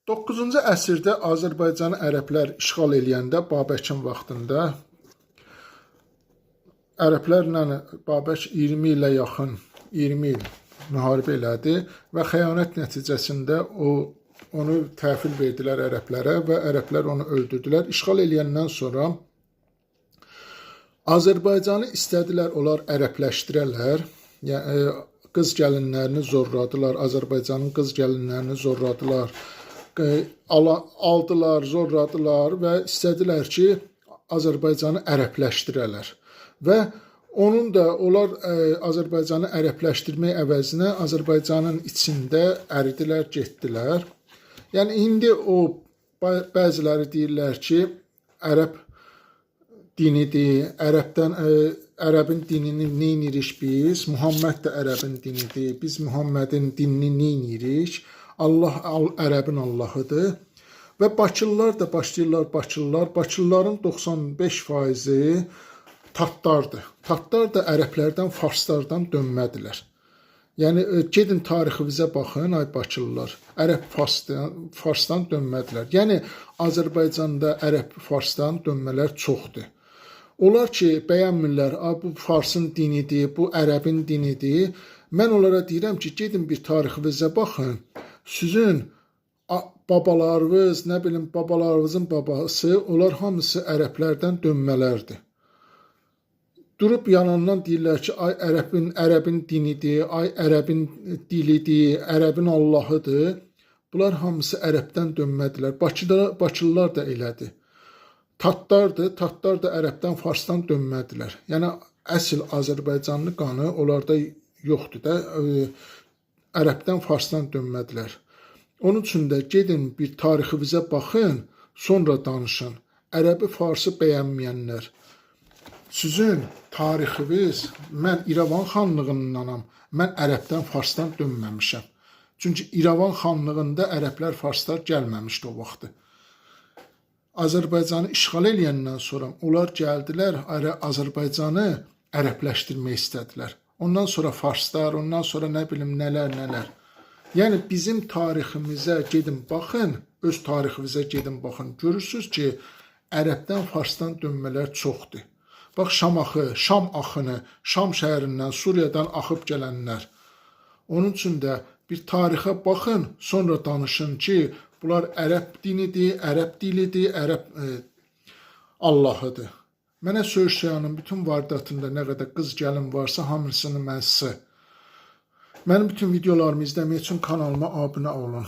9-cu əsrdə Azərbaycanı ərəblər işğal eləyəndə Babəkin vaxtında ərəblərlə Babək 20 ilə yaxın 20 il müharibə elədi və xəyanət nəticəsində onu təhvil verdilər ərəblərə və ərəblər onu öldürdülər. İşğal eləyəndən sonra Azərbaycanı istədilər onlar ərəbləşdirələr. Yəni qız gəlinlərini zorladılar, Azərbaycanın qız gəlinlərini zorladılar. Aldılar, zorladılar və istədilər ki, Azərbaycanı ərəbləşdirələr. Və onun da onlar Azərbaycanı ərəbləşdirmək əvəzinə Azərbaycanın içində əridilər, getdilər. Yəni indi o bəziləri deyirlər ki, ərəb dinidir, ərəbin dinini nə edirik biz? Muhammed də ərəbin dinidir. Biz Muhammedin dinini nə edirik? Allah ərəbin Allahıdır. Və Bakılılar da başlayırlar Bakılılar. Bakılıların 95%-i Tatlardır. Tatlar da ərəblərdən, farslardan dönmədilər. Yəni gedin tariximizə baxın, ay Bakılılar. Ərəb Farsdan dönmədilər. Yəni Azərbaycanda ərəb Farsdan dönmələr çoxdur. Onlar ki, bəyənmirlər, a, bu Farsın dinidir, bu ərəbin dinidir. Mən onlara deyirəm ki, gedin bir tariximizə baxın. Sizin babalarınız, nə bilim, babalarınızın babası, onlar hamısı ərəblərdən dönmələrdir. Durub yanandan deyirlər ki, ay ərəbin dinidir, ay ərəbin dilidir, ərəbin Allahıdır. Bunlar hamısı ərəbdən dönmədilər. Bakıda Bakılılar da elədi. Tatlardır, Tatlar da ərəbdən, farsdan dönmədilər. Yəni əsl Azərbaycanlı qanı onlarda yoxdur da. Ərəbdən, farsdan dönmədilər. Onun üçün də gedin bir tariximizə baxın, sonra danışın. Ərəbi, farsı bəyənməyənlər. Sizin tarixiniz, mən İrəvan xanlığındanam. Mən ərəbdən, farsdan dönməmişəm. Çünki İrəvan xanlığında ərəblər, farslar gəlməmişdi o vaxtı. Azərbaycanı işğal eləyəndən sonra onlar gəldilər, Azərbaycanı ərəbləşdirmək istədilər. Ondan sonra farslar, ondan sonra nə bilim nələr, nələr. Yəni bizim tariximizə gedin baxın, öz tariximizə gedin baxın. Görürsüz ki, ərəbdən, farsdan dönmələr çoxdur. Bax Şam axı, Şam axını, Şam şəhərindən, Suriyadan axıb gələnlər. Onun üçün də bir tarixə baxın, sonra danışın ki, bunlar ərəb dinidir, ərəb dilidir, ərəb Allahıdır. Mənə söyüş sayanın bütün varidatında nə qədər qız gəlin varsa hamısını mən. Mənim bütün videolarımı izləmək üçün kanalıma abunə olun.